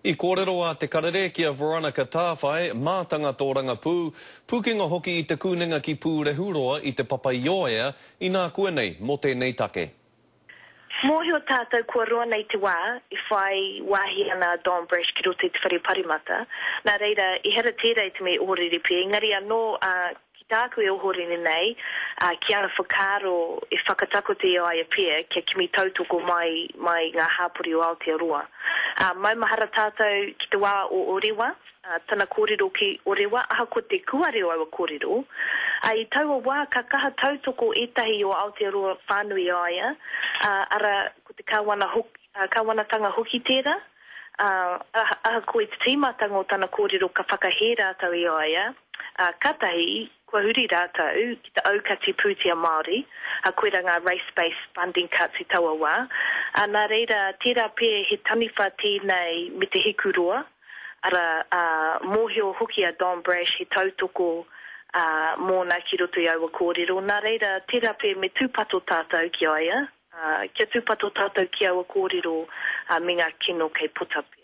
I kōrero a Te Karere ki a Veronica Tāwhai, mātanga tōrangapū, pūkenga hoki i Te Kūnenga ki Pūrehuroa i Te Papaioea inākuanei mō tēnei take. Mōhio tātou kua roa nei te wā e whai wāhi ana a Don Brash ki roto i te whare paremata, nā reira, ehara tērā i te mea ohorere pea, engari anō, Ki tāku e ohorere nei, ā, ki ana whakaaro e whakatakoto i a ia pea kia kimi tautoko mai mai ngā hāpori o Aotearoa. Ā, maumahara tātou ki te wā o Orewa, ā, tana kōrero ki Orewa, ahakoa te kuare o aua kōrero, ā, i taua wā ka kaha tautoko ētahi o Aotearoa whānui i a ia, ā, arā, ko te kāwana hoki, kāwanatanga hoki tērā, ā, ahakoa i te tīmatanga o tana kōrero ka whakahē rātou i a ia, ā, kātahi kua huri rātou ki te aukati pūtea Māori, ā, koirā ngā race-based funding cuts i taua wā, ā, nā reira, tērā pea he taniwha tēnei me te hikuroa, arā, ā, mōhio hoki a Don Brash he tautoko, ā, mōna ki roto i aua kōrero, nā reira, tērā pea me tūpato tātou ki a ia, ā, kia tūpato tātou ki aua kōrero, ā, me ngā kino kei puta pea.